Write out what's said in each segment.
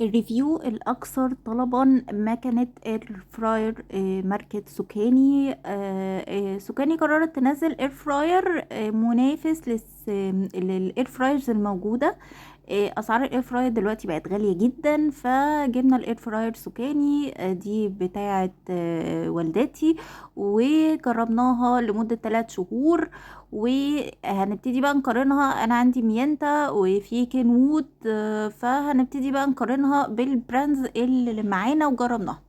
ال review الأكثر طلبا مكنة air fryer ماركة سوكاني. سوكاني قررت تنزل air fryer منافس لل air fryers الموجودة. اسعار ال air fryer دلوقتي بقت غالية جدا، فجبنا ال air fryer سوكاني دي بتاعة والدتي، وجربناها لمدة 3 شهور، وهنبتدي بقى نقارنها. انا عندي ميانتا وفي كينوود، فهنبتدي بقى نقارنها بال brands اللي معانا وجربناها.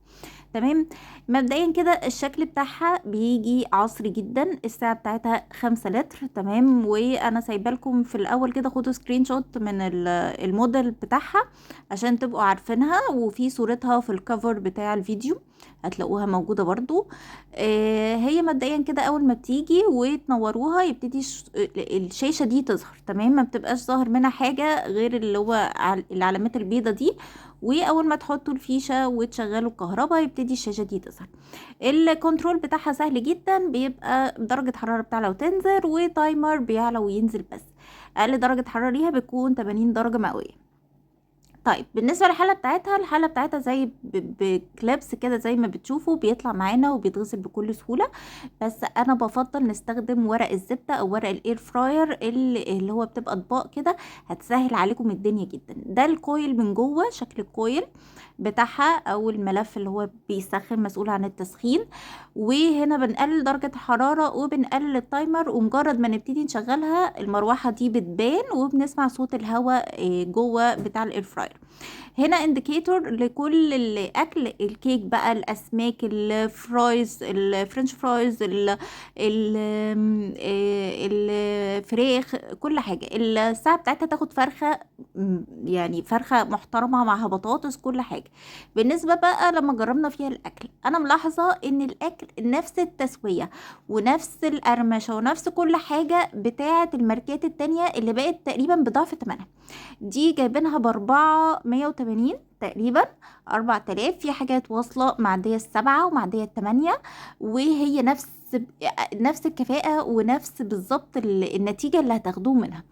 تمام، مبدئيا كده الشكل بتاعها بيجي عصري جدا، السعة بتاعتها 5 لتر. تمام، وانا سايبه لكم في الاول كده، خدوا screenshot من الموديل بتاعها عشان تبقوا عارفينها، وفي صورتها في ال cover بتاع الفيديو هتلاقوها موجودة برضو. هي مبدئيا كده اول ما بتيجي وتنوروها يبتدي الشاشة دي تظهر. تمام، ما بتبقاش ظاهر منها حاجة غير اللي هو العلامات البيضة دي، واول ما تحطوا الفيشة وتشغلوا الكهرباء يبتدي الشاشة دي تظهر. ال control بتاعها سهل جدا، بيبقى درجة حرارة بتعلى وتنزل، و timer بيعلى وينزل، بس اقل درجة حرارة ليها بتكون 80 درجة مئوية. طيب بالنسبة للحلة بتاعتها، الحلة بتاعتها زي ب clips كده زي ما بتشوفوا، بيطلع معانا وبيتغسل بكل سهولة، بس انا بفضل نستخدم ورق الزبدة او ورق ال air fryer اللي هو بتبقى اطباق كده، هتسهل عليكم الدنيا جدا. ده ال coil من جوه، شكل ال coil بتاعها او الملف اللي هو بيسخن، مسؤول عن التسخين. وهنا بنقلل درجة الحرارة وبنقلل ال timer، ومجرد ما نبتدي نشغلها المروحة دي بتبان، وبنسمع صوت الهواء جوه بتاع ال air fryer. هنا indicator لكل الاكل، الكيك بقى، الاسماك، ال fries، ال french fries، الفراخ، كل حاجه. السعة بتاعتها تاخد فرخه، يعني فرخه محترمه معها بطاطس، كل حاجه. بالنسبه بقى لما جربنا فيها الاكل، انا ملاحظه ان الاكل نفس التسويه ونفس القرمشه ونفس كل حاجه بتاعه الماركات التانية اللي بقت تقريبا بضعف ثمنها. دي جايبينها ب4180 تقريبا، 4000، في حاجات واصلة معدية 7 ومعدية 8، وهي نفس الكفاءة ونفس بالظبط النتيجة اللي هتاخدوه منها.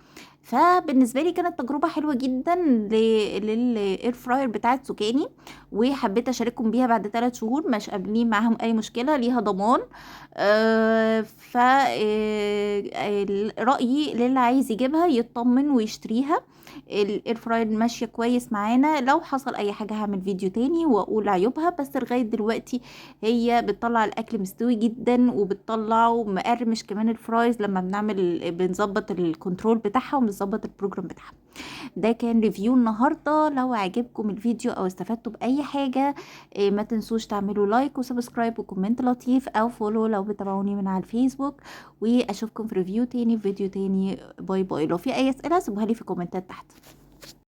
فبالنسبة لي كانت تجربة حلوة جدا لل air fryer بتاعت سوكاني، وحبيت اشارككم بيها بعد 3 شهور، مش قابلين معاهم اي مشكلة، ليها ضمان. ف رأيي للي عايز يجيبها يطمن ويشتريها. ال air fryer ماشية كويس معانا، لو حصل اي حاجة هعمل فيديو تاني واقول عيوبها، بس لغاية دلوقتي هي بتطلع الاكل مستوي جدا، وبتطلعه مقرمش كمان ال fries لما بنظبط ال control بتاعها وبنظبط ال program بتاعها. ده كان review النهارده. لو عجبكم الفيديو او استفدتوا باي حاجه، ما تنسوش تعملوا like و subscribe و comment لطيف او follow لو بتابعوني من على الفيسبوك، واشوفكم في review تاني في فيديو تاني. bye bye. لو في اي اسئله سيبوها لي في الكومنتات تحت.